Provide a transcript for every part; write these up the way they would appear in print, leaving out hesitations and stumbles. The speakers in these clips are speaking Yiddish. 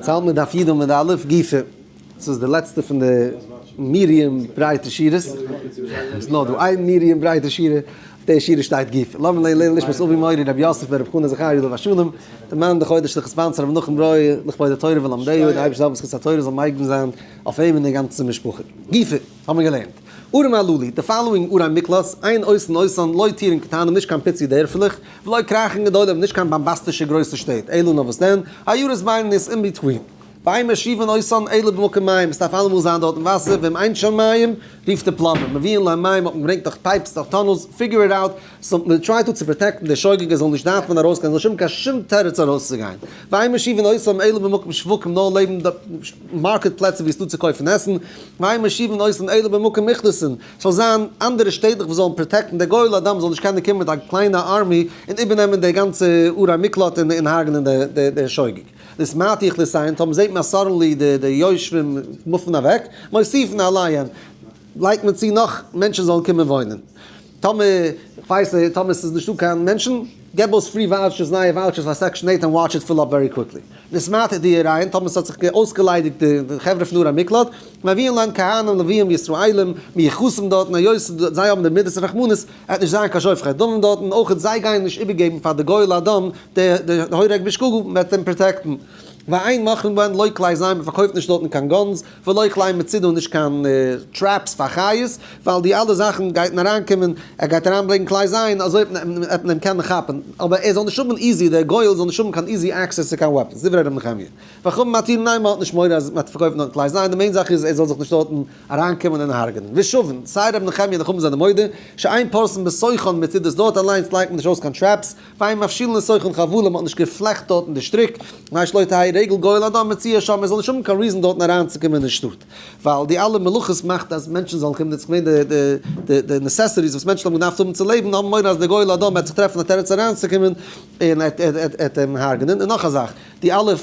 צאלט מען דף י' עמוד א', גופא. ס'איז די לעצטע פון די medium ברייטע שורות. ס'איז נאר דא איין medium ברייטע שורה, אויף די שורה שטייט גופא. לאמיר לערנען לעילוי נשמת אבי מורי רבי יוסף בן רבי חנא זכריה עליו השלום, די מאן די חודש לכ' sponsor רבי נחום ברויער לכבוד התורה ולומדיה, די אייבערשטער זאל בזכות התורה זאל מגין זיין אויף אים און די גאנצע משפחה. גופא, האבן מיר געלערנט. ערים הללו, די following ערי מקלט, אין עושין אותן, לא טירין קטנים, נישט קיין פיצי דערפלעך, ולא כרכים גדולים, נישט קיין באמבאסטישע גרויסע שטעט, אלא נאר וואס דען, עיירות בינוניות in between. ואין מושיבין אותן אלא במקום מים, עס דארף אלעמאל זיין דארטן וואסער, ואם אין שם מים, רופט די plumber, מביאין להם מים, האט מען געברענגט דורך pipes, דורך tunnels, figure it out, so מען try ט צו protect ן די שוגג ער זאל נישט דארפן ארויסגיין, זאל נישט האבן קיין שום תירוץ ארויסצוגיין. ואין מושיבין אותן אלא במקום שווקים, נאר לעבן די market פלעצער ווי עס איז דא צו קויפן עסן, ואין מושיבין אותן אלא במקום אכלוסין, ס'זאל זיין אנדערע שטעטלעך וואס זאלן protect ן די גואל הדם זאל נישט קענען קומען מיט א קליינע army און איבערנעמען די גאנצע ערי מקלט און הרג'נען די שוגג. נתמעטו אוכלוסיהן, טאמער זעט מען אז suddenly די יושבים move ן אוועק, מוסיפין עליהן, לייגט מען צו נאך מענטשן זאלן קומען וואוינען. טאמער, כ'ווייס נישט, טאמער ס'איז נישטא קיין מענטשן, געב אויס free vouchers, נייע vouchers פאר Section 8 and watch it fill up very quickly. נתמעטו דיריהן, טאמער ס'האט זיך אויסגעליידיגט די חברה פון ערי מקלט, מביאין להן כהנים לוויים וישראלים, מיוחסים דארטן, היות זיי האבן די מידת רחמנות, עט נישט זיין קיין שופכי דמים דארטן, אויך זיי גייען נישט איבערגעבן פאר די גואל הדם די הורג בשגגה, מ'וועט אים protect ן. ואין מוכרין בהן לא כלי זין, מ'פארקויפט נישט דארטן קיין guns, ולא כלי מצודה און נישט קיין traps פאר חיות, ווייל די אלע זאכן גייט אריינקומען, ער גייט אריינברענגן כלי זין, אזוי וועט מען אים קענען כאפן, אבער ער זאל נישט האבן easy, דער גואל זאל נישט האבן קיין easy access צו קיין weapons, דברי ר' נחמיה. וחכמים מתירין ניין מען האט נישט מורא אז מען וועט פארקויפן דארטן כלי זין, די main זאך איז ער זאל זיך נישט דארטן אריינקומען און הרג'נען. ושווין, סיי ר' נחמיה און די חכמים זענען מודה, שאין פורסין בתוכן מצודות דארט אליינס לייגט מען נישט אויס קיין traps, ואין מפשילין לתוכן חבלים מ'האט נישט געפלעכט דארטן די שטריק, כדי שלא תהא רגל גואל הדם מצויה שם ער זאל נישט האבן קיין reason דארטן אריינצוקומען אין שטאט, ווייל די אלע מלאכות מאכט אז מענטשן זאלן קומען, דאס איז געווען די די necessities וואס מענטשן האבן געדארפט האבן צו לעבן, האבן מורא אז דער גואל הדם וועט זיך טרעפן א תירוץ אריינצוקומען און ער וועט אים הרג'נען, און נאך א זאך, די אלע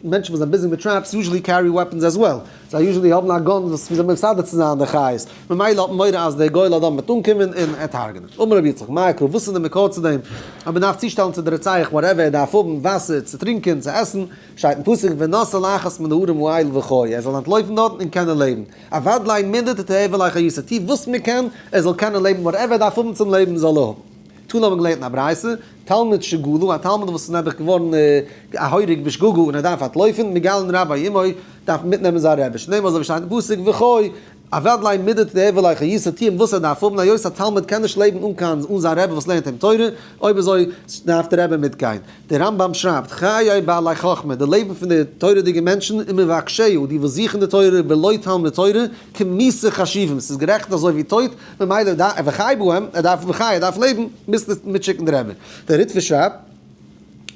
מענטשן וואס זענען busy מיט traps usually carry weapons as well. זיי usually האבן א gun וואס ווי זיי מסדר צו זיין די חיות, ממילא האט מען מורא אז דער גואל הדם וועט אנקומען און ער וועט הרג'נען. אמר רבי יצחק, מאי קרא, וואס איז די מקור צו דעם אז מען דארף צושטעלן צו די רוצח whatever ער דארף האבן, וואסער, צו טרינקען, צו עסן, שטייט אין פסוק ונסע לאחת מן הערים האלה וחי, ער זאל אנטלויפן דארטן און קענען לעבן, עבד ליה מידי דתיהוי ליה חיותא, טו וואס מען קען ער זאל קענען לעבן, whatever ער דארף האבן צום לעבן זאל ער האבן. תנא האבן געלערנט אין א ברייתא, תלמיד שגלה, א תלמיד וואס איז נעבעך געווארן א הורג בשגגה און ער דארף אנטלויפן, מגלין רבו עמו, דארף מען מיטנעמען זיין רבי, שנאמר אזוי ווי שטייט אין פסוק וחי, עבד ליה מידי דתיהוי ליה חיותא טו אים וואס ער דארף האבן, היות א תלמיד קען נישט לעבן אן קיין אן זיין רבי וואס לערנט אים תורה, אויב אזוי דארף דער רבי מיטגיין. דער רמב ם שרייבט, חיי בעלי חכמה, די לעבן פון די תורה'דיגע מענטשן, ומבקשיה, די וואס זוכן די תורה, בלא תלמוד תורה, כמיתה חשובים, ס'איז גערעכנט אזוי ווי טויט, ממילא דארף וחי בהם, ער דארף וחי, ער דארף לעבן, מוז מיטשיקן די רבי. דער ריטבא שרייבט,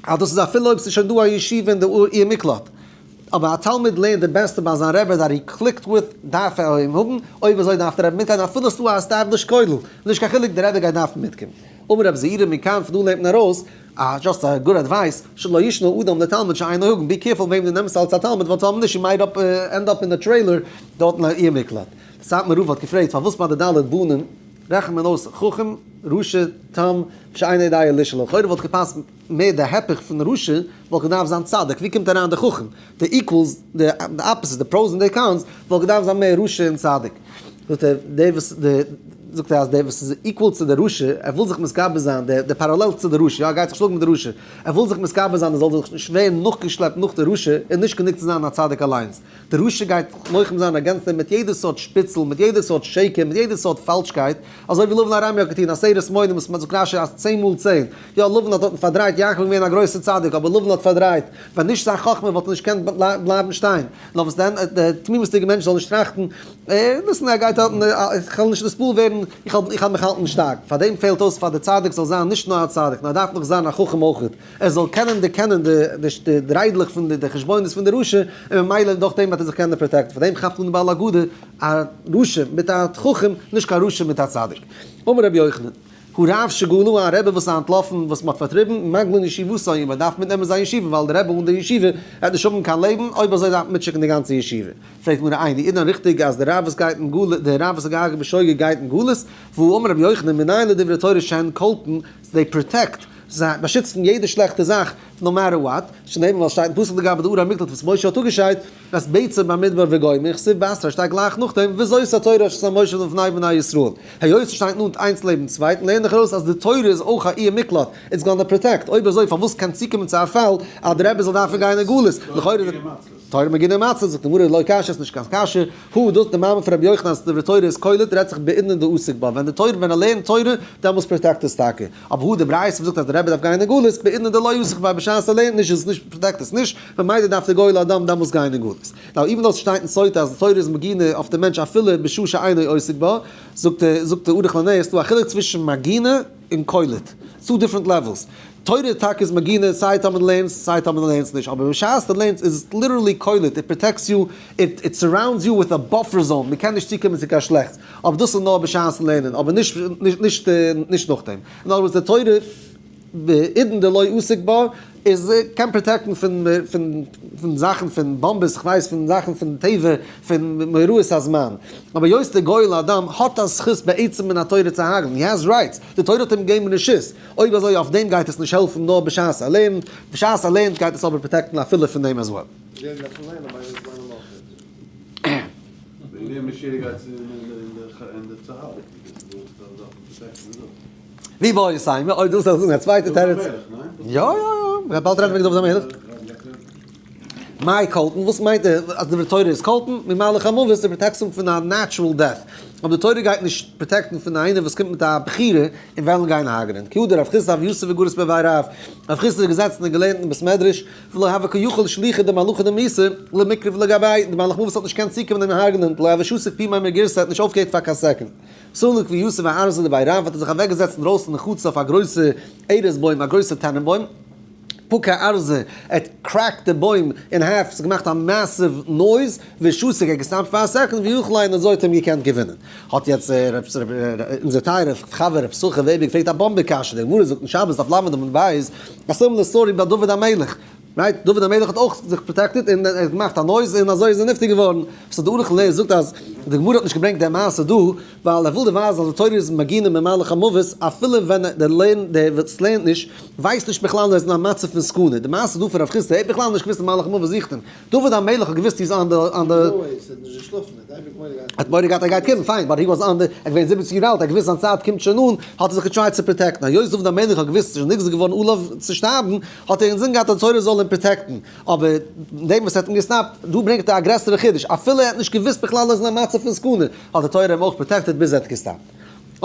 אז דאס איז אפילו אויב ס'איז שוין דא א ישיבה אין די עיר מקלט. אבער א תלמיד לערנט די בעסטע ביי זיין רבי that he clicked with דארף ער אים האבן, אויב אזוי דארף די רבי מיטגיין אפילו ס'דא א established כולל, נישט קיין חילוק די רבי גייט דארפן מיטקומען. אמר רבי זעירא מכאן פון דא לערנט מען ארויס א just א good advice, שלא ישנה אדם לתלמיד שאינו הגון, be careful וועם דו נעמסט אלס א תלמיד ווייל טאמער נישט you might up end up אין א trailer דארט אין א עיר מקלט. די סאטמאר רב האט געפרעגט פארוואס ביי די ד' בנים רעכנט מען אויס חכם, רשע, תם, ושאינו יודע לשאול, לכאורה וואלט געפאסט מער די הפך פון רשע וואלט געדארפט זיין צדיק, ווי קומט אריין די חכם? די equals, די opposite, די pros און די cons, וואלט געדארפט זיין מער רשע און צדיק. זאגט ער, דער וואס די, זאגט ער אז דער וואס איז equal צו די רשע, ער וויל זיך מתגבר זיין, די די parallel צו די רשע, יא ער גייט זיך שלאגן מיט די רשע, ער וויל זיך מתגבר זיין ער זאל זיך נישט ווערן נאכגעשלעפט נאך די רשע, איז נישט גענוג צו זיין א צדיק אליינס. די רשע גייט לוחם זיין against אים מיט יעדע סארט שפיצל, מיט יעדע סארט שקר, מיט יעדע סארט פאלשקייט, אזוי ווי לבן הארמי האט געטון, עשרת מונים וואס זאגט רשי אז צען מאל צען, יא לבן האט דארטן פארדרייט, יעקב איז געווען א גרויסער צדיק, אבער לבן האט פארדרייט, ווען נישט זיין חכמה וואלט ער נישט געקענט בלייבן שטיין, נאר וואס דען, דער תמימות'דיגער מענטש זאל נישט טראכטן, אה, listen ער גייט האלטן, איך וועל נישט נתפעל ווערן, איך וועל מיך האלטן שטארק, פאר דעם פעלט אויס פאר דער צדיק זאל זיין נישט נאר א צדיק, נאר ער דארף נאך זיין א חכם אויך. ער זאל קענען דערקענען די דריידלעך פון די חשבונות פון די רשע, און ממילא דורך דעם וועט ער זיך קענען protect ן, פאר דעם כאפט אן די בעל הגדה א רשע מיט א חכם, נישט קיין רשע מיט א צדיק. אמר רבי יוחנן, הרב שגלה, א רבי וואס איז אנטלאפן, וואס מען האט פארטריבן, מגלין ישיבתו, און מען דארף מיטנעמען זיין ישיבה, ווייל די רבי אן די ישיבה וועט נישט האבן קיין לעבן, אויב אזוי דארף מען מיטשיקן די גאנצע ישיבה. פרעגט מרא איני, איז דען ריכטיג אז די רב וואס גייט אין גלות, די רב וואס איז געהארגעט בשוגג גייט אין גלות? והא אמר רבי יוחנן, מנין לדברי תורה שהן קולטין, they protect, זיי באשיצן יעדע שלעכטע זאך, no matter what, שנאמר ווייל שטייט אין פסוק לגבי די ערי מקלט וואס משה האט אפגעשיידט, את בצר במדבר וגומר, כתיב בתריה שטייט גלייך נאכדעם, וזאת התורה אשר שם משה לפני בני ישראל. היות ס'שטייט נאנט איינס לעבן צווייטן לערן איך ארויס אז די תורה איז אויך א עיר מקלט, it's gonna protect, אויב אזוי פארוואס קען צוקומען צו א פאל אז די רבי זאל דארפן גיין אין גלות, לכאורה די תורה מגינא ומצלת, זאגט די גמרא לא קשיא ס'איז נישט קיין קשיא, הא דאס די מאמר פון רבי יוחנן אז די תורה איז קולט רעדט זיך בעידנא דעסיק בה, ווען די תורה ווען ער לערנט תורה דעמאלס protect עס טאקע, אבער הא די ברייתא וואס זאגט אז די רבי דארף גיין אין גלות בעידנא דלא עסיק בה בשעת ער לערנט נישט איז עס נישט protect עס נישט, ממילא דארף די גואל הדם דעמאלס גיין אין גלות. Now even though ס'שטייט אין סוטה אז די תורה איז מגינא אויף די מענטש אפילו בשעה שאינו עוסק בה, זאגט זאגט די ערוך לנר ס'דא א חילוק צווישן מגינא און קולט, two different levels. תורה טאקע איז מגינא סיי טאמער דו לערנסט סיי טאמער דו לערנסט נישט, אבער בשעת דו לערנסט איז עס literally קולט, it protects you, it it surrounds you with a buffer zone, מ'קען נישט צוקומען צו קיין שלעכטס, אבער דאס איז נאר בשעת'ן לערנען, אבער נישט נישט נישט נאכדעם. אין other words די תורה בעידן דלא עסיק בה איז קען protect ן פון פון פון זאכן פון באמבעס כ'ווייס פון זאכן פון טבע פון מאורעות הזמן אבער היות די גואל הדם האט א זכות בעצם מן התורה צו הרג'ן he has rights די תורה האט אים געגעבן רשות אויב אזוי אויף דעם גייט עס נישט העלפן נאר בשעת ער לערנט בשעת ער לערנט גייט עס אבער protect ן אפילו פון דעם as well. ווי בוי איז סיימע אויב דו זאלסט זאגן א צווייטע תירוץ. יא יא יא, מ'גייט באלד רעדן וועגן דוד המלך. מאי קולטן, וואס מיינט אז די תורה איז קולטן? ממלאך המוות, די protection פון א natural death. אבער די תורה גייט נישט protect ן פון איינער וואס קומט מיט א בחירה און וועלן גיין הרג'נען. כי הא דרב חסדא הוה יתיב וגריס בבי רב. רב חסדא איז געזעצן און געלערנט אין בית מדרש, ולא הוה קא יכיל שליחא דמלאכא דמיתא למיקרב לגביה, די מלאך מוות האט נישט געקענט צוקומען אים הרג'נען, דלא הוה שתיק פומיה מגירסא האט נישט אויפגעהערט פאר קיין second. סליק ויתיב אארזא דבי רב האט ער זיך אוועקגעזעצט אינדרויסן אין חצר אויף א גרויסע ארז בוים, א גרויסע טענענבוים, פקע ארזא, ער האט cracked די בוים אין half, ס'האט געמאכט א massive noise, ושתיק, ער האט געסטאפט פאר א second, ויכול און אזוי האט ער אים געקענט געווינען. האט יעצט אונזער טייערער חבר ר' יששכר וועבער געפרעגט א באמבע קשיא, די גמרא זאגט אין שבת דף ל' עמוד ב', א similar story ביי דוד המלך, right, דוד המלך האט אויך זיך protected און ער האט געמאכט א noise און אזוי איז ער נפטר געווארן. So די ערוך לנר זאגט אז די גמרא האט נישט געברענגט די מעשה דא ווייל ער וויל דיר ווייזן אז די תורה איז מגינא ממלאך המוות אפילו ווען דער לערנט דער וואס לערנט נישט ווייסט נישט בכלל אז ער איז אין א מצב פון סכנה. די מעשה דא פון רב חסדא ער האט בכלל נישט געוואוסט אז מלאך המוות זוכט אים. דוד המלך האט געוואוסט he's on the on the. האט מורא געהאט ער גייט קומען, fine, but he was on the, ער איז געווען זיבעציג יאר אלט, ער האט געוואוסט זיין צייט קומט שוין אן, האט ער זיך געטרייט צו protect ן, היות דוד המלך האט געוואוסט ס'איז שוין נגזר געווארן עליו צו שטארבן, האט ער אינזין געהאט אז די תורה זאל אים protect ן, אבער דעם וואס האט אים געסנאפט, דא ברענגט ער א גרעסערע חידוש, אפילו ער האט נישט געוואוסט בכלל אז ער איז אין א מצב פון סכנה, האט די תורה אים אויך protected ביז ער האט געסטאפט.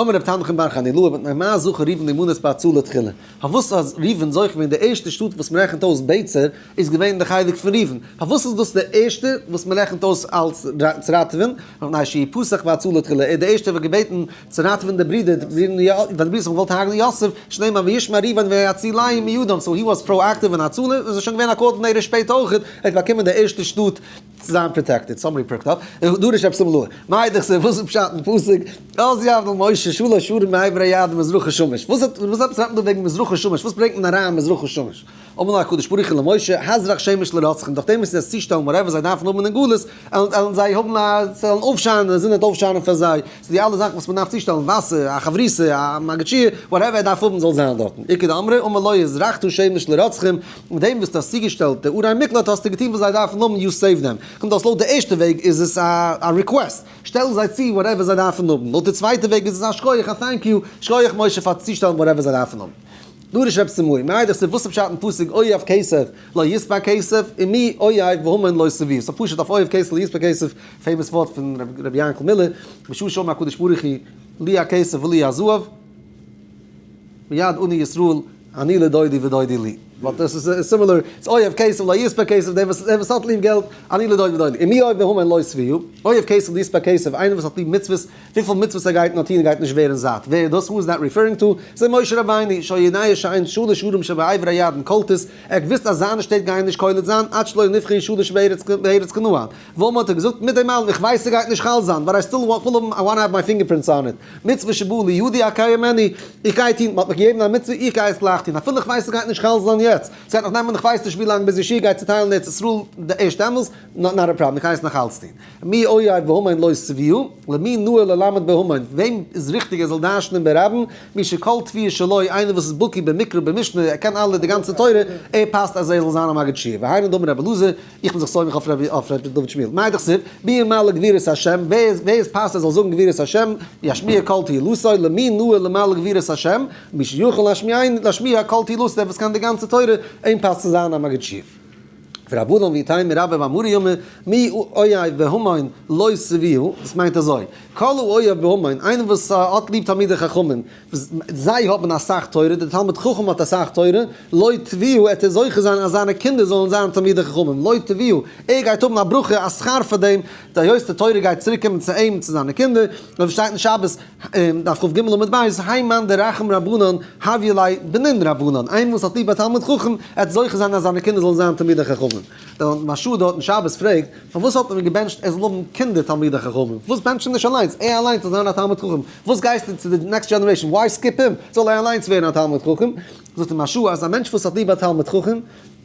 אמר רב תנחום בר חנילאי מפני מה זכה ראובן להימנות בהצלה תחילה, פארוואס איז ראובן זוכה געווען די ערשטע שטאט וואס מ'רעכנט אויס בצר איז געווען די חלק פון ראובן, פארוואס איז דאס די ערשטע וואס מ'רעכנט אויס אלס צו ראטעווען, מפני שהוא פתח בהצלה תחילה, ער איז די ערשטע וואס האט געבעטן צו ראטעווען די ברידער, ווען די ברידערס האבן געוואלט הרג'נען יוסף, שנאמר וישמע ראובן ויצילהו מידם, so he was proactive אין הצלה, איז ער שוין געווען א coordinator שפעטער אויך, ער האט באקומען די ערשטע שטאט צו זיין protected, somebody perked up, דרש רב שמלוה, מאי דכתיב וואס איז פשט אין פסוק, אז יבדיל משה שלש שערים מעברי הירדן מזרחה שמש, וואס האט וואס עפעס רעדט מען דא וועגן מזרחה שמש, וואס ברענגט מען אריין מזרחה שמש? אמר לו הקדוש ברוך הוא למשה, הזרח שמש לרוצחים, דורך דעם וואס זיי צושטעלן whatever זיי דארפן האבן אין גלות, עלן זיי האבן א, זיי וועלן אויפשיינען, די זון וועט אויפשיינען פאר זיי, so די אלע זאכן וואס מען דארף צושטעלן, וואסער, א חברותא, א מגיד שיעור, whatever ער דארף האבן זאל זיין דארטן. איכא דאמרי, אמר לו הזרחת שמש לרוצחים, מיט דעם וואס דו האסט צוגעשטעלט די ערי מקלט האסטו געטון וואס זיי דארפן האבן, you save them. קומט אויס לויט די ערשטע וועג איז עס א request, שטעל זיי צו whatever זיי דארפן האבן, לויט די צווייטע וועג איז עס א שכוח, א thank you, שכוח משה פאר צושטעלן whatever זיי דארפן האבן. דרש רב סימאי, מאי דכתיב וואס איז פשט אין פסוק אוהב כסף לא ישבע כסף ומי אוהב והמון לא שביעו, so פשוט אויף אוהב כסף לא ישבע כסף, famous ווארט פון רבי יענקל מילער, בשעה שאמר הקדוש ברוך הוא לי הכסף ולי הזהב, מיד ענו ישראל אני לדודי ודודי לי. But דאס איז similar, it's אוהב כסף לא ישבע כסף, דער וואס דער וואס האט ליב געלט, אני לדודי ודודי לי. ומי אוהב והמון לא שביעו, אוהב כסף לא ישבע כסף, איינער וואס האט ליב מצוות, וויפיל מצוות ער גייט נאר טון גייט נישט ווערן זאט. ווער איז דאס? Who is that referring to? זה משה רבינו, שהיה יודע שאין שלש ערים שבעבר הירדן קולטות, ער האט געוואוסט אז זיינע שטעט גייען נישט קולט זיין, עד שלא נבחרו שלש בארץ כנען. ואמר האט ער געזאגט, מיט דעם אלעם, איך ווייס ס'גייט נישט חל זיין, but I still want, כ'וויל האבן, I wanna have my fingerprints on it. מצוה שבאה לידי אקיימנה, איך גיי טון, מ'האט מיך געגעבן א מצוה, איך גיי עס גלייך טון, אפילו איך ווייס ס'גייט נישט חל זיין יעצט. יעצט, ס'גייט נאך נעמען כ'ווייס נישט ווי לאנג ביז יהושע גייט צוטיילן ארץ ישראל ערשט דעמאלס, not a problem, איך גיי עס נאך אלץ טון. מי אוהב בהמון לא תבואה, למי נאה ללמד בהמון, וועם איז ריכטיג ער זאל דרש'נען ברבים, מי שכל תביעה שלו, איינער וואס איז בקי במקרא ובמשנה, ער קען אלע די גאנצע תורה, ער פאסט אז ער זאל זיין א מגיד שיעור. והיינו דאמר רבי אלעזר, איך בין זיך סומך אויף רבי אויף רבי דוד שמואל. מאי דכתיב, מי ימלא גבורות השם, ווער איז ווער איז פאסט ער זאל זאגן גבורות השם, ישמיע כל תהילתו, למי נאה למלא גבורות השם, מי שיכול להשמיע כל תהילתו, דער וואס קען די גאנצע תורה, אים פאסט צו זיין א מגיד שיעור. ורבנן ואיתימא רבה בר מרי אמר מי אוהב בהמון לא תבואה, דאס מיינט אזוי, כל האוהב בהמון, איינער וואס האט ליב תלמידי חכמים, וואס זיי האבן אסאך תורה, דער תלמיד חכם האט אסאך תורה, לא תבואה, עט ער זוכה זיין אז זיינע קינדער זאלן זיין תלמידי חכמים, לא תבואה, ער גייט האבן א ברכה, א שכר פאר דעם, היות די תורה גייט צוריק קומען צו אים און צו זיינע קינדער, אזוי ווי שטייט אין שבת, דף כג עמוד ב', האי מאן דרחים רבנן, הויא ליה בנין רבנן, איינער וואס האט ליב א תלמיד חכם, עט זוכה זיין אז זיינע קינדער זאלן זיין תלמידי חכמים. דער מהרש"א דארט אין שבת פרעגט, פארוואס האט מען געבענטשט ער זאל האבן קינדער תלמידי חכמים? וואס בענטשט אים נישט אליינס? ער אליינס זאל זיין א תלמיד חכם? וואס גייסטו צו די next generation? Why skip him? זאל ער אליינס ווערן א תלמיד חכם? זאגט דער מהרש"א אז א מענטש וואס האט ליב א תלמיד חכם,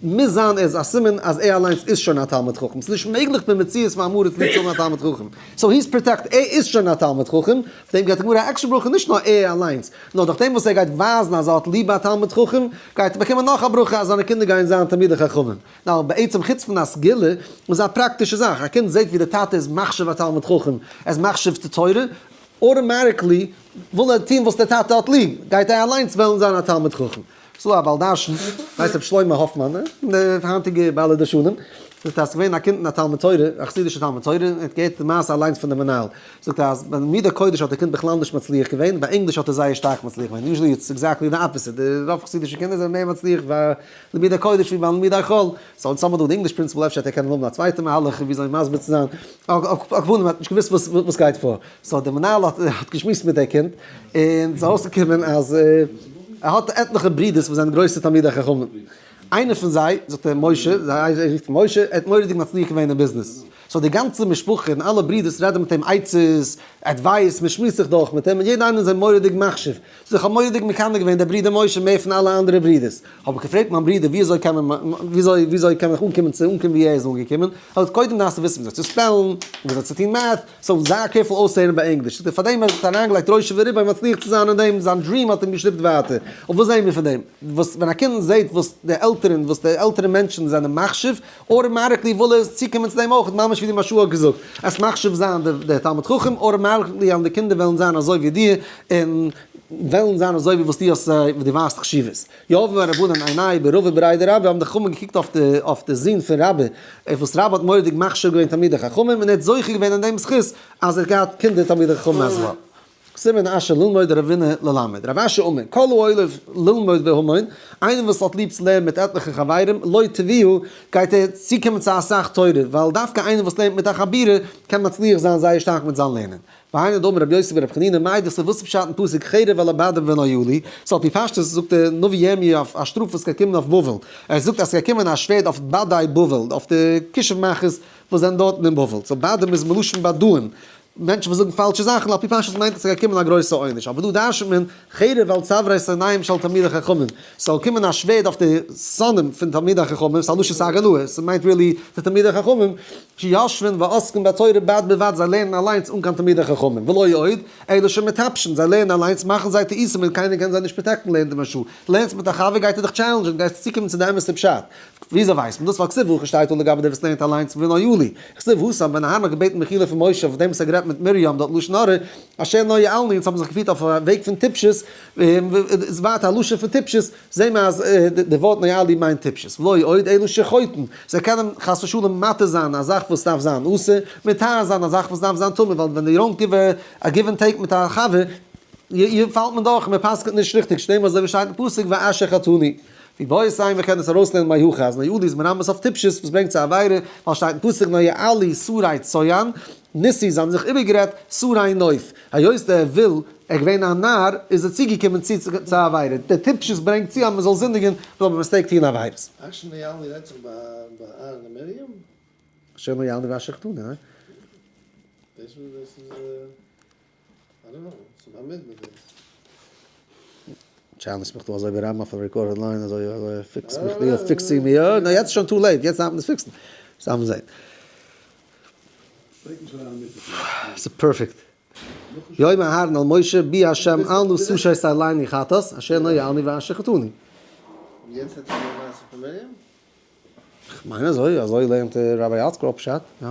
מוז זיין ער איז א סימן אז ער אליינס איז שוין א תלמיד חכם, ס'איז נישט מעגליך במציאות פאר עם הארץ ליב צו האבן א תלמיד חכם, so he's protected, ער איז שוין א תלמיד חכם, אויף דעם געבט די גמרא א עקסטער ברכה נישט נאר ער אליינס, נאר דורך דעם וואס ער גייט ווייזן אז ער האט ליב א תלמיד חכם, גייט ער באקומען נאך א ברכה אז זיינע קינדער גייען זיין תלמידי חכמים. נאר בעצם חוץ פון א סגולה, איז א פראקטישע זאך, א קינד זעט ווי די טאטע איז מחשיב א תלמיד חכם, ער איז מחשיב די תורה, automatically וויל ער טון וואס דער טאטע האט ליב, גייט ער אליינס וועלן זיין א תלמיד חכם. ס'דא א בעל דרשן, הייסט רבי שלמה האפמאן, פון די היינטיגע בעלי דרשנים, זאגט אז ס'געווען א קינד אין א תלמוד תורה, א חסידישע תלמוד תורה, ער האט געהערט די מעשה אליינס פון די מנהל, זאגט ער אז ביי לימודי קודש האט די קינד בכלל נישט מצליח געווען, ביי ענגליש האט ער זייער שטארק מצליח געווען, usually it's exactly the opposite, די רוב חסידישע קינדער זענען מער מצליח ביי לימודי קודש ווי ביי לימודי חול, so אונז האמיר דא די English principal אפשר וועט ער קענען האבן א צווייטע מהלך וויאזוי מסביר צו זיין, על כל פנים האט נישט געוואוסט וואס גייט פאר, so די מנהל האט געשמועסט מיט די קינד, און ס'איז ארויסגעקומען אז ער האט עטליכע ברידערס וואס זענען גרויסע תלמידי חכמים, איינער פון זיי, זאגט ער משה, זיי רופט משה, ער האט מורא'דיג מצליח געווען אין ביזנעס, so די גאנצע משפחה און אלע ברידערס רעדן מיט אים עצות, advice, מען שמועסט זיך דורך מיט אים, און יעדער איינער איז אים מורא'דיג מחשיב, so איך האב מורא'דיג מקנא געווען דער ברודער משה מער פון אלע אנדערע ברידערס, האב איך געפרעגט מיין ברודער ווי אזוי קען מען, וויאזוי וויאזוי קען איך אנקומען צו אנקומען ווי ער איז אנגעקומען, ער האט קודם דארפסטו וויסן וויאזוי צו spell ן, וויאזוי צו טון math, so זיי careful אויסהערן ביי ענגליש, זאגט ער פארדעם האט ער אריינגעלייגט ראשו ורובו מצליח צו זיין אין דעם, זיין dream האט אים געשטופט ווייטער, און וואס זעהן מיר פון דעם? וואס ווען א קינד זעהט וואס די עלטערן וואס די עלטערע מענטשן זענען מחשיב, automatically וויל ער צוקומען צו דעם אויך, ממש ווי די מהרש"א האט געזאגט, עס מחשיב זיין די תלמיד חכם, automatically וועלן די קינדער וועלן זיין אזוי ווי דיר, און וועלן זיין אזוי ווי וואס דו האסט זיי, וואס דו ווייזט חשיבות. יהבו רבנן עינייהו ברבא בריה דרבה האבן די חכמים געקוקט אויף די אויף די זון פון רבה, אויף וואס רבה האט מורא'דיג מחשיב געווען תלמידי חכמים און ער האט זוכה געווען אין דעם זכות אז ער האט געהאט קינדער תלמידי חכמים as well. סימן אשר ללמוד רבינא ללמד. רב אשי אמר, כל האוהב ללמוד בהמון, איינער וואס האט ליב צו לערנען מיט עטליכע חברים, לא תביאו, גייט ער צוקומען צו אסאך תורה, ווייל דווקא איינער וואס לערנט מיט א חבורה, קען מצליח זיין זייער שטארק מיט זיין לערנען. והיינו דאמר רבי יוסי ברבי חנינא מאי דכתיב וואס איז פשט אין פסוק חרב על הבדים ונואלו, so על פי פשטות זאגט דער נביא ירמי' אויף א שטראף וואס גייט קומען אויף בבל, ער זאגט אז ס'גייט קומען א שווערד אויף בדי בבל, אויף די כישוף מאכערס וואס זענען דארטן אין בבל, so בדים איז מלשון בדאים, מענטשן וואס זאגן פאלשע זאכן, על פי פשטות מיינט עס ס'גייט קומען א גרויסע עונש, אבער דא דרש'נט מען חרב על צווארי שונאיהם של תלמידי חכמים, ס'זאל קומען א שווערד אויף די שונאים פון תלמידי חכמים, ס'איז א לשון סגי נהור, ס'מיינט really די תלמידי חכמים, שיושבין ועוסקין בתורה בד בבד זיי לערנען אליינס אן קיין תלמידי חכמים, ולא עוד, אלא שמטפשין, זיי לערנען אליינס מאכן זיי טעותים און קיינער קען זיי נישט protect ן לערנט די מהרש"א, לערנסט מיט א חבר גייט ער דיך challenge ען, גייסטו צוקומען צו די אמת'ע פשט. וויאזוי ווייסט מען דאס? ווייל כתיב הכא שטייט דא לגבי דער וואס לערנט אליינס ונואלו. כתיב התם ווען אהרן האט געבעטן מחילה פון משה אויף דעם וואס ער האט גערעדט מיט מרים דארט לשון הרע, אשר נואלנו אונז האבן זיך געפירט אויף א וועג פון טיפשות, איז ווייטער א לשון פון טיפשות, זעהן מיר אז די ווארט נואלו מיינט טיפשות, ולא עוד אלא שחוטאין, זיי קענען חס ושלום מתיר זיין א זאך וואס דארף זיין אסור, מטהר זיין א זאך וואס דארף זיין טמא, ווייל ווען you don't give a give and take מיט א חבר, פאלט מען דורך און מען פסק'נט נישט ריכטיג, שנאמר אזוי ווי שטייט אין פסוק ואשר חטאנו. ואיבעית אימא מ'קען עס ארויסלערנען מהכא אז נואלו איז מרמז אויף טיפשות וואס ברענגט צו עבירה, ווייל שטייט אין פסוק נואלו שרי צוען, ניסי זיי האבן זיך איבערגערעדט שרי נוף, היות דער וויל ער געווען א נאר איז ער צוגעקומען צו צו עבירה, דער טיפשות ברענגט צו אז מען זאל זינדיגען זאל מען mistake טוהן עבירות. אשר נואלו רעדט זיך ביי אהרן און מרים? אשר נואלו ואשר חטאנו, ניין? דאס איז I don't know, ס'איז א מיט מיט דאס. challenge מיך דא אזוי ברבים אויף א recorded line אזוי אזוי fix מיך דא fixing מיר יא נא יעצט איז שוין too late יעצט דארף מען עס fix ן סתם זעהן. ס'איז perfect. יאמר אהרן אל משה בי השם אל נא תשת עלינו חטאת אשר לא יעלני ואשר חטאנו. יעצט האט ער די מעשה פון מרים? כ'מיין אזוי, אזוי לערנט Rabbi ArtScroll פשט, יא.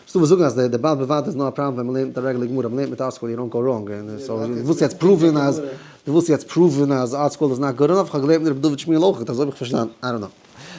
ס'דא וואס זאגן אז די בד בבד איז נאר א פראבלעם ווען מ'לערנט מיט א רעגולער גמרא, מ'לערנט מיט ArtScroll you don't go wrong, און so דו ווילסט יעצט prove ן אז, דו ווילסט יעצט prove ן אז ArtScroll איז not good enough, כ'האב געלערנט מיט רבי דוד שמואל אויך, אזוי האב איך פארשטאנען, I don't know.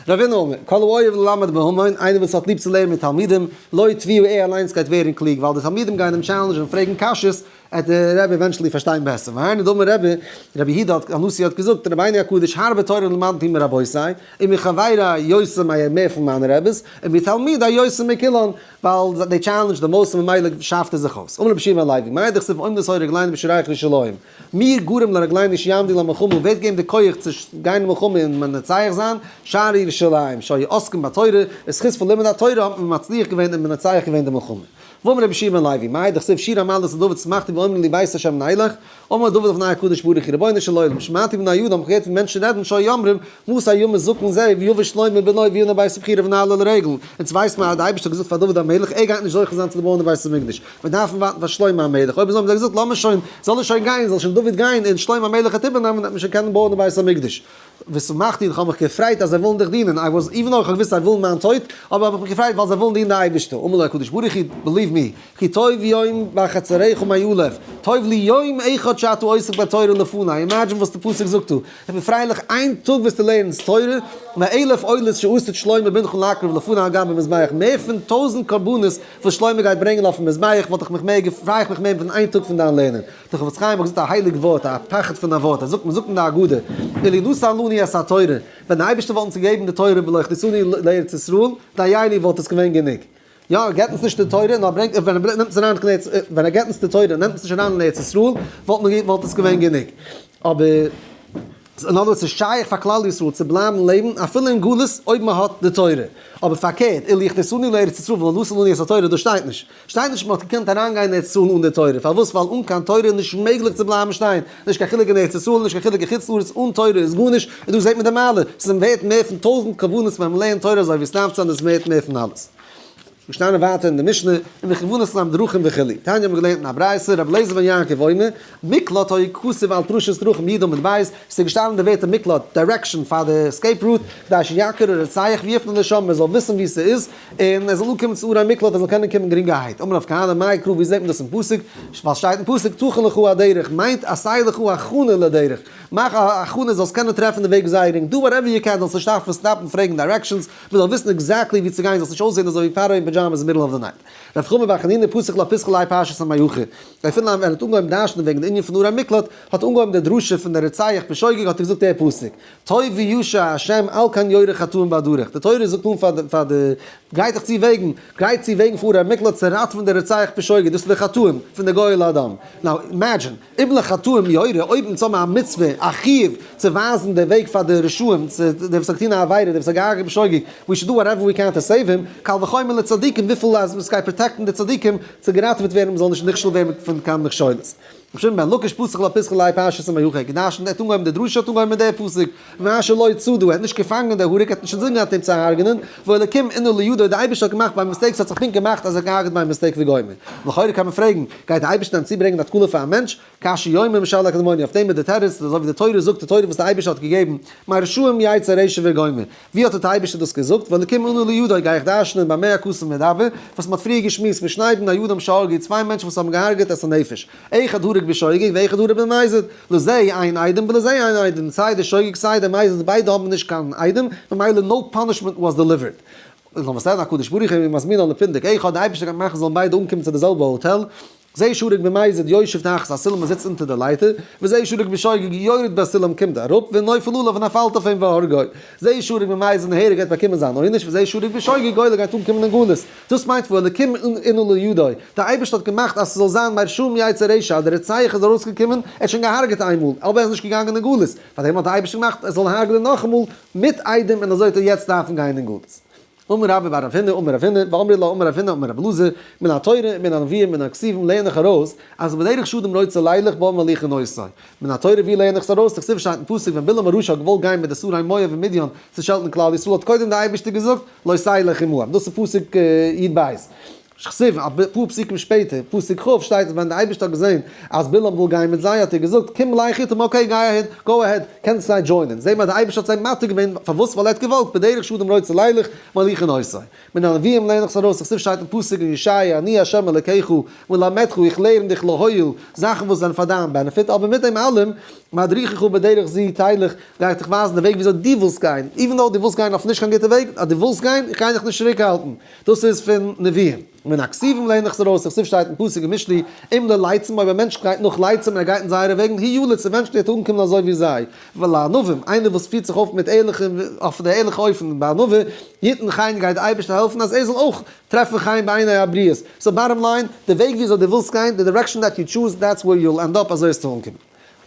רבינא אמר, כל האוהב ללמד בהמון, איינער וואס האט ליב צו לערנען מיט תלמידים, לא יטביעו ער אליינס גייט ווערן קלוג, ווייל די תלמידים גייען אים challenge ן און פרעגן קשיות, עט דער רבי eventually פארשטיין בעסער. והיינו דאמר רבי, רבי יהודה האט, הנשיא האט געזאגט, רבינו הקדוש הרבה תורה למדתי מרבותי, ומחברי יותר מער פון מיינע רעביס, ומתלמידי יותר מכולן, ווייל they challenge the most ממילא שאפט ער זיך אויס. אמר רבי שמעון בן לוי, מאי דכתיב עומדות היו רגלינו בשעריך ירושלים, מי גרם לרגלינו שיעמדו למלחמה, ווער האט געגעבן די כח צו גיין אין מלחמה און מנצח זיין, שערי ירושלים, שהיו עוסקים בתורה, זכות פון לימוד התורה האט מען מצליח געווען און מנצח געווען די מלחמה. ואמר רבי יהושע בן לוי, מאי דכתיב שיר המעלות לדוד שמחתי באומרים לי בית השם נלך, אמר דוד לפני הקדוש ברוך הוא רבונו של עולם, שמעתי בני אדם, כ'האב געהערט פון מענטשן רעדן שהיו אומרים, מתי ימות זקן זה ויבא שלמה בנו ויבנה בית הבחירה ונעלה לרגל, אונז ווייסט מען אז די אייבערשטער האט געזאגט פאר דוד המלך ער גייט נישט זוכה זיין צו בויען די בית המקדש, מיר דארפן ווארטן פאר שלמה המלך, אויב אזוי האבן זיי געזאגט לאמיר שוין, זאל ער שוין גיין, זאל שוין דוד גיין און שלמה המלך וועט איבערנעמען וועט מען שוין קענען בויען די בית המקדש. ושמחתי און כ'האב מיך געפרייט אז זיי ווילן דיך דינען, I was, even though איך האב געוואוסט זיי ווילן מיין טויט, אבער האב איך מיך געפרייט ווייל זיי ווילן דינען די אייבערשטער, אמר לו הקדוש ברוך הוא, believe me, כי טוב יום בחצריך מאלף, טוב לי יום אחד שאתה עוסק בתורה לפני, imagine וואס די פסוק זאגט דא, איך בין פרייליך איין טאג וואס דו לערנסט תורה, מאלף עולות שעתיד שלמה בנך להקריב לפני על גבי מזבח, מער פון טויזנט קרבנות וואס שלמה גייט ברענגען אויפן מזבח, וואלט איך מיך מער פריי איך מיך מער פון איין טאג פון דיין לערנען. דער חפץ חיים האט געזאגט א הייליג ווארט, א פחד פון א ווארט, ער זאגט, מען זאגט אין די הגדה, אילו נתן לנו את התורה, ווען דער אייבערשטער וואלט אונז געגעבן די תורה ולא הכניסנו לארץ ישראל, דיינו וואלט עס געווען גענוג. יא, ער געבט אונז נישט די תורה, נאר ברענגט, ווען ער נעמט אונז אריין אין ארץ, ווען ער געבט אונז די תורה און נעמט אונז נישט אריין אין ארץ ישראל, וואלט מען, וואלט עס געווען גענוג. אבער, אין other words, ס'איז שייך פאר כלל ישראל צו בלייבן לעבן אפילו אין גלות אויב מען האט די תורה. אבער פארקערט, אילו הכניסנו לארץ ישראל ולא נתן לנו את התורה, דאס שטייט נישט. שטייט נישט מען האט געקענט אריינגיין אין ארץ ישראל אן די תורה, פארוואס? ווייל אן קיין תורה איז נישט מעגליך צו בלייבן שטיין, נישט קיין חילוק אין ארץ ישראל, נישט קיין חילוק אין חוץ לארץ, אן תורה איז גארנישט, און דא זעט מען די מעלה, ס'איז ווערט מער פון טויזנט קרבנות ווען מען לערנט תורה אזוי ווי עס דארף צו זיין איז ווערט מער פון אלעס. געשטאנען ווייטער אין די משנה, ומכוונות להם דרכים וכו', תניא האבן מיר געלערנט אין א ברייתא, רבי אליעזר בן יעקב אומר, מקלט היה כתוב על פרשת דרכים י' עמוד ב', ס'איז געשטאנען די ווערטער מקלט, direction פאר די escape route, כדי שיכיר הרוצח ויפנה לשם, מען זאל וויסן וואו ס'איז, און ער זאל אנקומען צו ערי מקלט ער זאל קענען קומען גרינגערהייט, אמר רב כהנא מאי קרא ווי זעט מען דאס אין פסוק, ווייל שטייט אין פסוק תכין לך הדרך מיינט עשה לך הכנה לדרך, מאך א הכנה זאלסט קענען טרעפן די וועג זייער גרינג, do whatever you can זאלסט נישט דארפן stop ן פרעגן directions, מען זאל וויסן exactly ווי צו גיין זאלסט נישט אויסזען אזוי ווי פרעה אין pajamas אין middle of the night. רב חמא בר חנינא פתח לה פיתחא להאי פרשתא מהכא, אפילו ווען ער האט אנגעהויבן דרש'נען וועגן די ענין פון ערי מקלט, האט אנגעהויבן די דרשה פון די רוצח בשוגג האט ער געזאגט די פסוק, טוב וישר השם על כן יורה חטאים בדרך, די תורה זאגט אן פאר די, גרייט דיך צו וועגן, גרייט צו וועגן פאר ערי מקלט צו ראטעווען די רוצח בשוגג, דאס איז די חטאים פון די גואל הדם. now imagine, אם לחטאים יורה, אויב אונז האבן א מצוה, א חיוב, צו ווייזן די וועג פאר די רשעים, צו די וואס האט געטון א עבירה, די וואס האט געהארגעט בשוגג, we should do whatever we can to save him, קל וחומר לצדיקים, וויפיל אז עס גייט protect ן די צדיקים, צו געראטעוועט ווערן, מען זאל נישט נכשל ווערן פון קיין מכשולות. רבי שמעון בן לקיש פתח לה פיתחא להאי פרשתא מהכא געדרשנט ער האט אנגעהויבן די דרשה האט אנגעהויבן מיט די פסוק ואשר לא צדה ער האט נישט געפאנגען די הרוג ער האט נישט אינזין געהאט אים צו הרג'נען והאלקים אנה לידו די אייבערשטער האט געמאכט by mistake ס'האט זיך פונקט געמאכט אז ער האט געהארגעט by mistake וגומר לכאורה קען מען פרעגן גייט די אייבערשטער דען צוברענגען א תקלה פאר א מענטש כאשר יאמר משל הקדמוני אויף דעם איז די תירוץ אזוי ווי די תורה זאגט די תורה וואס די אייבערשטער האט געגעבן מרשעים יצא רשע וגומר ווי האט די אייבערשטער דאס געזאגט, והאלקים אנה לידו גיי איך דרש'נען במה הכתוב מדבר, וואס מ'האט פריער געשמועסט משני בני אדם שהרגו, צוויי מענטשן וואס האבן געהארגעט את הנפש, אחד הרג בשוגג ואחד הרג במזיד, לזה אין עדים ולזה אין עדים, סיי די שוגג סיי די מזיד ביידע האבן נישט קיין עדים, ממילא no punishment was delivered. און נתן הקדוש ברוך הוא מזמינן לפונדק אחד, די אייבערשטער גייט מאכן זאלן ביידע אנקומען צו די זעלבע האטעל, זה שהרג במזיד יושב תחת הסולם ער זיצט אונטער די לייטער, וזה שהרג בשוגג יורד בסולם קומט אראפ ונופל עליו און ער פאלט אויף אים והורגו, זה שהרג במזיד נהרג גייט באקומען זיין עונש, וזה שהרג בשוגג גולה גייט אנקומען אין גלות, דאס מיינט והאלקים אנה לידו, דער אייבערשטער האט געמאכט אז ס'זאל זיין מרשעים יצא רשע, אז דער רוצח איז ארויסגעקומען, ער האט שוין געהארגעט איינמאל, אבער ער איז נישט געגאנגען אין גלות, פארדעם האט דער אייבערשטער געמאכט ער זאל הרג'נען נאכאמאל מיט עדים און אזוי וועט ער יעצט דארפן גיין אין גלות. אמר רבה בר רב הונא אמר רב הונא ואמרי לה אמר רב הונא אמר רבי אלעזר, מן התורה מן הנביאים מן הכתובים לערן איך ארויס אז בדרך שאדם רוצה לילך בה מוליכין אותו. מן התורה ווי לערן איך עס ארויס? דכתיב שטייט אין פסוק ווען בלעם הרשע האט געוואלט גיין מיט די שרי מואב און מדין צו שעלטן כלל ישראל האט קודם די אייבערשטער געזאגט לא תלך עמהם דאס איז פסוק י ב. שכתיב, א פאר פסוקים שפעטער, פסוק כ', שטייט אז ווען דער אייבערשטער האט געזען אז בלעם וויל גיין מיט זיי האט ער געזאגט, קום לך אתם, okay גיי ahead, go ahead, קענסט זיי join ען. זעהט מען אז דער אייבערשטער האט זיי מתיר געווען, פארוואס? ווייל ער האט געוואלט, בדרך שאדם רוצה לילך, מוליכין אותו. מן הנביאים לערן איך עס ארויס, דכתיב שטייט אין פסוק אין ישעיה, אני ה' אלקיך, מלמדך, איך לערן דיך להועיל, זאכן וואס זענען פאר דיין benefit, אבער מיט דעם אלעם, מדריכך בדרך זו תלך, גיי איך דיך ווייזן די וועג וויאזוי דו ווילסט גיין, even though דו ווילסט גיין אויף נישט קיין גוטע וועג, אז דו ווילסט גיין, איך גיי דיך נישט צוריקהאלטן. דאס איז פון נביאים. מן הכתובים לערן איך עס ארויס, דכתיב שטייט אין פסוק אין משלי, אם ללצים אויב א מענטש גייט נאך לצים און ער גייט אין זייערע וועגן, הוא ילץ eventually וועט ער אנקומען אזוי ווי זיי. ולענווים, איינער וואס פירט זיך אויף מיט ערליכע, אויף די ערליכע אופן, בענווה, יתן חן גייט די אייבערשטער העלפן אז ער זאל אויך טרעפן חן בעיני הבריות. so bottom line, די וועג ווי אזוי דו ווילסט גיין, די direction that you choose, that's where you'll end up, אזוי וועסטו אנקומען.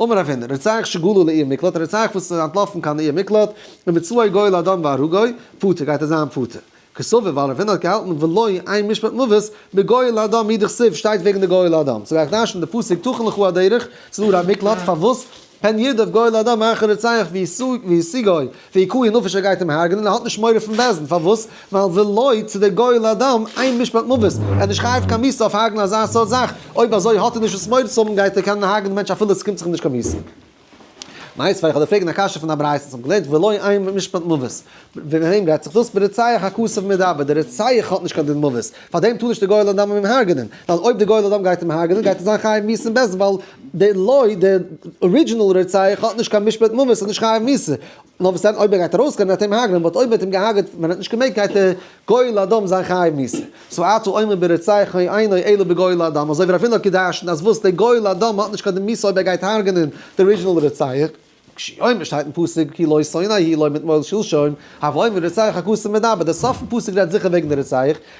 אמר רב הונא, רוצח שגלה לעיר מקלט, א רוצח וואס איז אנטלאפן קיין עיר מקלט, ומצאו גואל הדם והרגו, פטור, גייט ער זיין פטור. קסבר ווייל רב הונא האט געהאלטן ולא אין משפט מוות בגואל הדם הוא דכתיב שטייט וועגן די גואל הדם ס'גייט איך דרש'ן די פסוק תכין לך הדרך ס'איז דא א מקלט פארוואס פן ירדוף גואל הדם אחר רוצח והשיגו והכהו נפש ער גייט אים הרג'נען ער האט נישט מורא פון בית דין פארוואס ווייל ולא צו די גואל הדם אין משפט מוות ער איז נישט חייב קיין מיתה אויף הרג'נען אזא סארט זאך אויב אזוי האט ער נישט וואס מורא צו האבן גייט ער קענען הרג'נען די מענטש אפילו עס קומט זיך אים נישט קיין מיתה. מיתיבי איך וועל דיר פרעגן א קשיא פון א ברייתא, אונז האבן געלערנט ולו אין משפט מוות, וועגן וועם רעדט זיך דאס? ברוצח הכתוב מדבר, דער רוצח האט נישט קיין דין מוות, פאר דעם טאר נישט דער גואל הדם אים הרג'נען, ווייל אויב דער גואל הדם גייט אים הרג'נען גייט ער זיין חייב מיתה אין בית דין, ווייל דער לוי, דער original רוצח האט נישט קיין משפט מוות, איז נישט חייב מיתה, נאר וואס דען אויב ער גייט ארויסגיין וועט ער אים הרג'נען, but אויב מען האט אים געהארגעט ווען ער האט נישט געמעגט גייט דער גואל הדם זיין חייב מיתה. so אתה אומר ברוצח אינו אלא בגואל הדם, אזוי ווי רב הונא האט געדרשנט אז וואס דער גואל הדם האט נישט קיין דין מיתה אויב ער גייט הרג'נען די original רוצח, כשהוא אומר שטייט אין פסוק כי לא שונא הוא לו מתמול שלשום, הוי אומר רוצח הכתוב מדבר, די סוף פון פסוק רעדט זיכער וועגן די רוצח,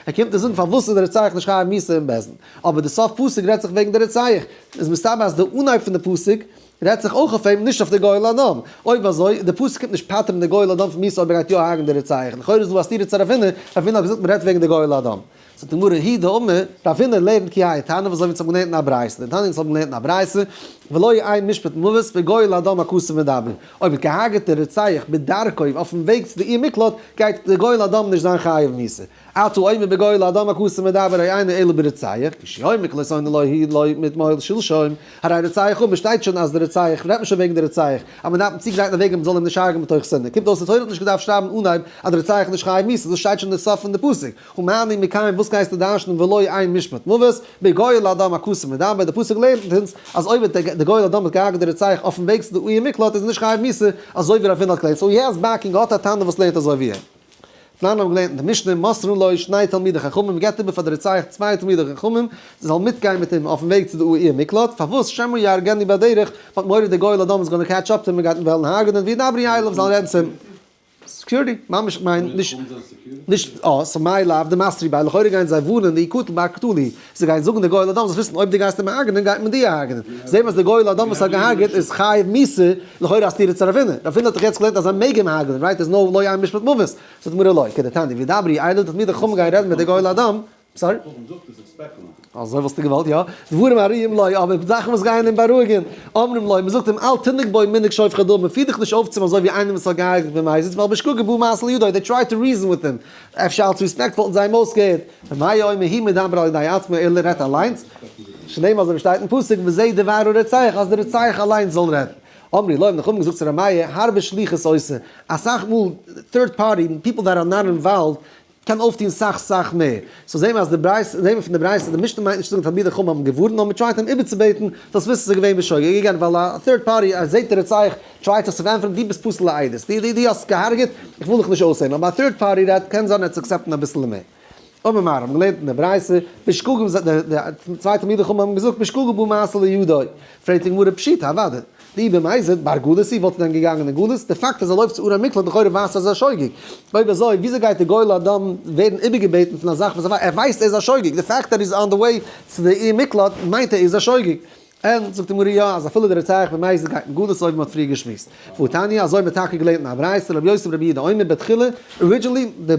ער קומט אונז זאגן פארוואס איז די רוצח נישט חייב מיתה אין בית דין, אבער די סוף פסוק רעדט זיך וועגן די רוצח, איז מסתבר אז די אנהייב פון די פסוק רעדט זיך אויך אויף אים, נישט אויף די גואל הדם. אויב אזוי, די פסוק קומט נישט פטר'ן די גואל הדם פון מיתה אויב ער גייט יא הרג'ן די רוצח. לכאורה איז דא א סתירה צו רב הונא, רב הונא האט געזאגט מ'רעדט וועגן די גואל הדם. זאגט די גמרא, הוא דאמר, רב הונא לערנט כי האי תנא, וואס אזוי ווי אונז האבן געלערנט אין א ברייתא, דתניא אונז האבן געלערנט אין א ברייתא, ולו אין משפט מוות בגואל הדם הכתוב מדבר. אויב האט געהארגעט די רוצח בדרכו אויפן וועג צו די עיר מקלט, גייט די גואל הדם נישט זיין חייב מיתה. אתה אומר בגואל הדם הכתוב מדבר אינו אלא ברוצח, כשהוא אומר כי לא שונא לו הוא לו מתמול שלשום, הרי רוצח הוא, מ'שטייט שוין אז די רוצח, רעדט מען שוין וועגן די רוצח, אז מ'דארף אים צוגרייטן א וועג אז מ'זאל אים נישט הרג'ן מתוך שנאה, קומט אויס די תורה האט נישט געדארפט שרייבן אנהייב אז די רוצח איז נישט חייב מיתה, דאס שטייט שוין אין די סוף פון די פסוק, ומה אני מקיים וואס גייסטו דרש'נען ולו אין משפט מוות, בגואל הדם הכתוב מדבר, די פסוק לערנט אונז אז אויב האט די גואל הדם האט געהארגעט די רוצח אויפן וועג צו די עיר מקלט איז ער נישט חייב מיתה, אזוי ווי רב הונא האט געלערנט, so he has backing האט א תנא וואס לערנט אזוי ווי אים. תנן האבן געלערנט אין די משנה, מוסרין לו שני תלמידי חכמים, מען געבט איבער פאר די רוצח צוויי תלמידי חכמים, זיי זאלן מיטגיין מיט אים אויפן וועג צו די עיר מקלט, פארוואס שמא יהרגנו בדרך, מען האט מורא די גואל הדם איז gonna catch up to אים, מען גייט אים וועלן הרג'נען, וידברו אליו, זאלן רעדן צו אים. security, ממש, איך מיין, נישט, נישט, אה, so מאי לאו דמסרי ביה, לכאורה גייען זיי ווארענען דיקטל בר קטלא, זיי גייען זאגן די גואל הדם זאלסט וויסן אויב דו גייסט אים הרג'נען גייט מען דיר הרג'נען. זעהן אז די גואל הדם וואס האט געהארגעט איז חייב מיתה, לכאורה א סתירה צו רב הונא. רב הונא האט דאך יעצט געלערנט אז זיי מעגן אים הרג'נען, right? איז נאר לא אין משפט מוות. זאגט די גמרא לא, כדתניא וידברו אליו תלמידי חכמים גייען רעדן מיט די גואל הדם, sorry? אזוי וואלסטו געוואלט, יא? דברים הראויים לו, אבער זאכן וואס גייען אים בארואיגן, אומרים לו, מ'זאגט אים אל תנהג בו מנהג שופכי דמים, פיר דיך נישט אויף צו אים אזוי ווי איינער וואס האט געהארגעט במזיד, ווייל בשגגה בא מעשה לידו, they try to reason with him, אפשר אלס רעספעקט וואלטן זיי אים אויסגעהערט. ר' מאיר אומר הוא מדבר על ידי עצמו ער רעדט אליינס, שנאמר אזוי ווי שטייט אין פסוק וזה דבר הרוצח אז דער רוצח אליינס זאל רעדן. אמרו לו האבן די חכמים געזאגט צו ר' מאיר הרבה שליחות עושה, אסאך מאל third party people that are not involved קען אויפטון סאך סאך מער. so זעהן מיר אז די ברייתא, זעהן מיר פון די ברייתא די משנה מיינט נישט צו זאגן תלמידי חכמים האבן געווארנט נאר מען try ט אים איבערצובעטן זאלסט וויסן ס'איז געווען בשוגג again ווייל א third party אז זעהט דער רוצח try ט זיך צו פארענטפערן דו ביסט פסול לעדות, דו דו דו האסט געהארגעט, איך וויל דיך נישט אויסהערן, אבער א third party רעדט קען זיין ער וועט עס accept ן אביסל מער. אמר מר האבן געלערנט אין די ברייתא, בשגגה ז די די צוויי תלמידי חכמים האבן געזאגט בשגגה בא מעשה לידו, פרעגט די גמרא פשיטא אוודאי, דאי במזיד בר גלות הוא וואלט ער דען געגאנגען אין גלות, די פאקט אז ער לויפט צו ערי מקלט לכאורה ווייזט אז ער איז א שוגג, אויב אזוי וויאזוי גייט די גואל הדם ווערן איבערגעבעטן פון א זאך וואס ער ווייסט ער איז א שוגג, די פאקט אז ער איז on the way צו די עיר מקלט מיינט ער איז א שוגג. און זאגט די גמרא יא, אז אפילו דער רוצח במזיד גייט אין גלות אזוי ווי מען האט פריער געשמועסט. והתניא, אזוי האט מען טאקע געלערנט אין א ברייתא, רבי יוסי ברבי יהודה אומר בתחילה, originally the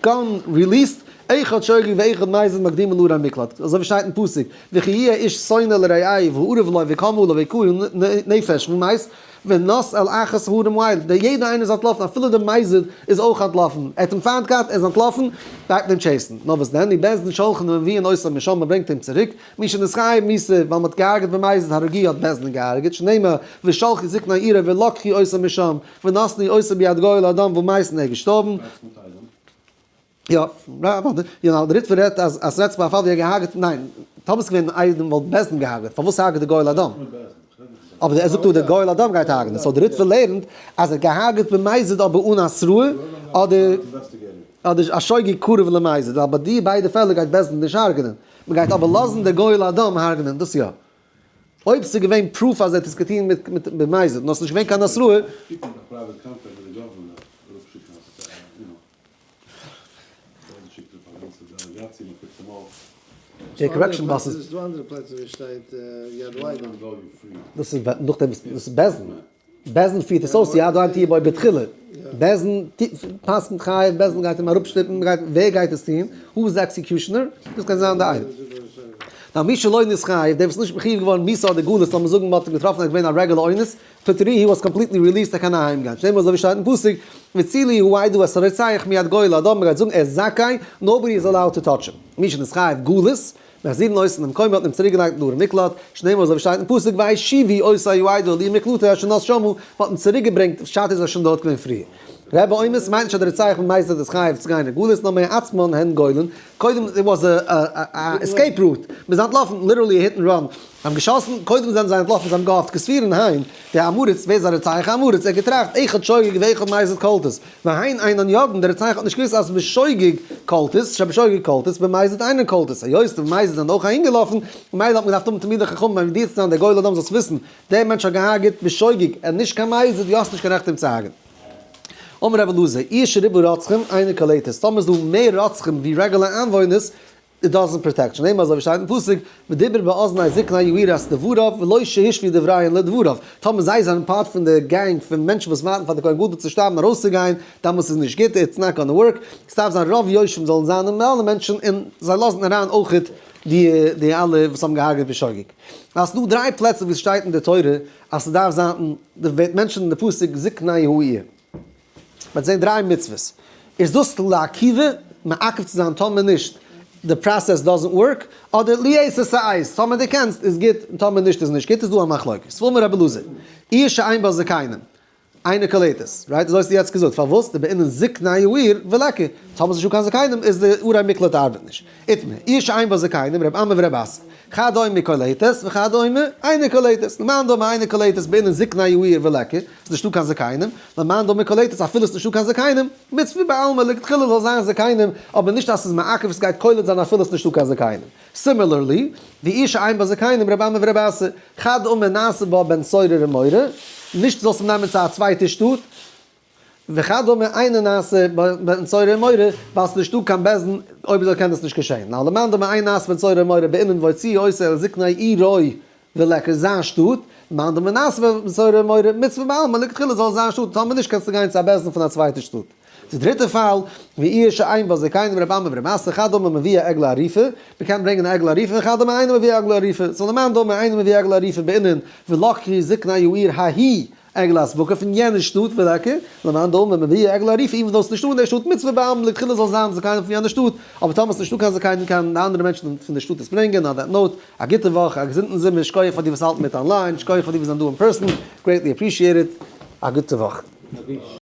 gun released, אחד שוגג ואחד מזיד מקדימין לערי מקלט, אזוי ווי שטייט אין פסוק, וכי יהיה איש שונא לרעהו והארב לו וקם עליו והכהו נפש ומת, ונס אל אחת הערים האלה, דער יעדער איינער איז אנטלאפן אפילו דער מזיד איז אויך אנטלאפן, ער האט אים פיינט געהאט, ער איז אנטלאפן, גייט מען אים chase ן, נאר וואס דען, ובית דין שולחין ומביאין אותו משם, מען ברענגט אים צוריק, מי שנתחייב מיתה, ווייל מען האט געהארגעט במזיד הרגוהו האט בית דין געהארגעט, שנאמר ושלחו זקני עירו ולקחו אותו משם, ונתנו אותו ביד גואל הדם ומת און ער איז געשטארבן. יא, ווארט, יא, דער ריטב"א רעדט אז אז ס'רעדט זיך ביי א פאל ווי ער האט געהארגעט, ניין, טאמער ס'איז געווען עדים וואלט בית דין געהארגעט, פארוואס הרג'ט די גואל הדם? אבער ער זאגט דא די גואל הדם גייט הרג'נען, so די ריטב"א לערנט אז ער האט געהארגעט במזיד אבער אן התראה, אדער אדער א שוגג קרוב למזיד, ווייל ביי די ביידע פעלער גייט בית דין נישט הרג'נען, מ'גייט אבער לאזן די גואל הדם הרג'נען, דאס יא. אויב ס'איז געווען proof אז ער האט עס געטון מיט מיט במזיד, נאר ס'איז נישט געווען קיין התראה. די correction buses. דאס איז נאכדעם וואס דאס איז בית דין. בית דין פירט עס אויס יד עין תהיה בו בתחילה. בית דין פסק'נט חייב, בית דין גייט אים אראפשטופן, ווער גייט עס טון? who is the executioner? דאס קען זיין די עדים. נאר מי שלא נתחייב, דער וואס איז נישט מחויב געווארן מיתה אדער גלות, לאמיר זאגן מ'האט אים געטראפן ער איז געווען א regular אונס, פטרוהו he was completely released ער קען אהיים גיין, שנאמר אזוי ווי שטייט אין פסוק, והצילו העדה את הרוצח מיד גואל הדם, מ'גייט זאגן ער איז זכאי, nobody is allowed to touch him. מי שנתחייב גלות, מחזירין אותו למקומו האט מען אים צוריק געלייגט אין ערי מקלט, שנאמר אזוי ווי שטייט אין פסוק וישיבו אותו העדה אל עיר מקלטו אשר נס שמה, מ'האט אים צוריק געברענגט, פשט איז ער איז שוין דארט געווען פריער. רבי אומר ס'מיינט נישט אז דער רוצח במזיד איז חייב צו גיין אין גלות נאר מעצמן הן גולין, קודם it was a escape route, מ'איז אנטלאפן, literally a hit and run, האבן געשאסן, קודם זענען זיי אנטלאפן, זיי האבן געהאפט, כספירן היים, דער עם הארץ, ווער איז א רוצח עם הארץ, ער האט געטראכט, אחד שוגג ואחד מזיד קולטת, והן אינן יודעין, דער רוצח האט נישט געוואוסט אז בשוגג קולטת, שבשוגג קולטת, במזיד אינן קולטת, היות די במזיד זענען אויך אהינגעלאפן, ממילא האט מען געדארפט האבן תלמידי חכמים ביים מודיע צו זיין דער גואל הדם זאלסט וויסן, דער מענטש האט געהארגעט בשוגג, ער איז נישט קיין מזיד, דו האסט נישט קיין רעכט אים צו הרג'ענען. אמר רבי אלעזר, עיר שריבו רוצחים, אינה קולטת, טאמער איז דא מער רוצחים ווי רעגולער איינוואוינערס, it doesn't protect, שנאמר אזוי ווי שטייט אין פסוק, ודיבר באזני זקני העיר את דבריו ולא שהושוו דבריהן לדבריו, טאמער זיי זענען part פון די gang פון מענטשן וואס ווארטן פאר די כהן גדול צו שטארבן ארויסצוגיין, דאמאלס איז נישט גוט, it's not gonna work, ס'דארף זיין רוב יושבים זאלן זיין נארמאלע מענטשן און זיי לאזן אריין אויכעט די די אלע וואס האבן געהארגעט בשוגג. אז ס'דא דריי פלעצער וואו ס'שטייט אין די תורה אז ס'דארף זיין די ווערט mentioned אין די פסוק זקני העיר. מ'וועט זען דריי מצוות. איז דאס לעכובא, מעכב צו זיין טאמער נישט, די process doesn't work, אדער ליתר שאת, טאמער דו קענסט איז גוט און טאמער נישט איז נישט גוט, איז דא א מחלוקת. ואמר רבי אלעזר, עיר שאין בה זקנים, אינה קולטת, right? אזוי האסטו יעצט געזאגט, פארוואס? דבעינן זקני העיר וליכא, טאמער ס'נישטא קיין זקנים איז די ערי מקלט ארבעט נישט. איתמר, עיר שאין בה זקנים, רבי אמי ורבי אסי. חד אומר קולטת וחד אומר אינה קולטת, למאן דאמר אינה קולטת בעינן זקני העיר וליכא, ס'איז נישטא קיין זקנים, למאן דאמר קולטת אפילו ס'איז נישטא קיין זקנים, מצוה בעלמא לכתחילה זאל זיין זקנים, אבער נישט אז ס'איז מעכב ס'גייט קולט זיין אפילו ס'איז נישטא קיין זקנים. similarly, ועיר שאין בה זקנים רבי אמי ורבי אסי, חד אומר נעשה בה בן סורר ומורה, נישט זאלסט אים נעמען צו א צווייטע שטאט, וכדומה אינו נעשה בן סורר ומורה, ווייל ס'איז נישטא קיין בית דין, אויב אזוי קען דאס נישט געשען. נאר למאן דאמר אינו נעשה בן סורר ומורה בעינן והוציאו אותו אל זקני עירו וליכא זיין שטאט, למאן דאמר נעשה בן סורר ומורה מצוה בעלמא לכתחילה זאל זיין שטאט, טאמער נישט קענסטו גיין צו א בית דין פון א צווייטע שטאט. די דריטע פאל, ועיר שאין בה זקנים רבי אמי ורבי אסי חד אמר מביאה עגלה ערופה, מ'קען ברענגען א עגלה ערופה וחד אמר אינו מביא עגלה ערופה, so למאן דאמר אינו מביא עגלה ערופה בעינן ולקחו זקני העיר ההיא עגלת בקר פון יענע שטאט וליכא, למאן דאמר מביאה עגלה ערופה even though ס'נישטא אין דער שטאט מצוה בעלמא לכתחילה זאל זיין זקנים פון יענע שטאט, אבער טאמער ס'נישטא קיין זקנים קענען די אנדערע מענטשן פון די שטאט עס ברענגען, on that note, א גוטע וואך, א געזונטן זומער, שכוח פאר די וואס האלטן מיט online, שכוח פאר די וואס זענען דא in person, greatly appreciated, א גוטע וואך.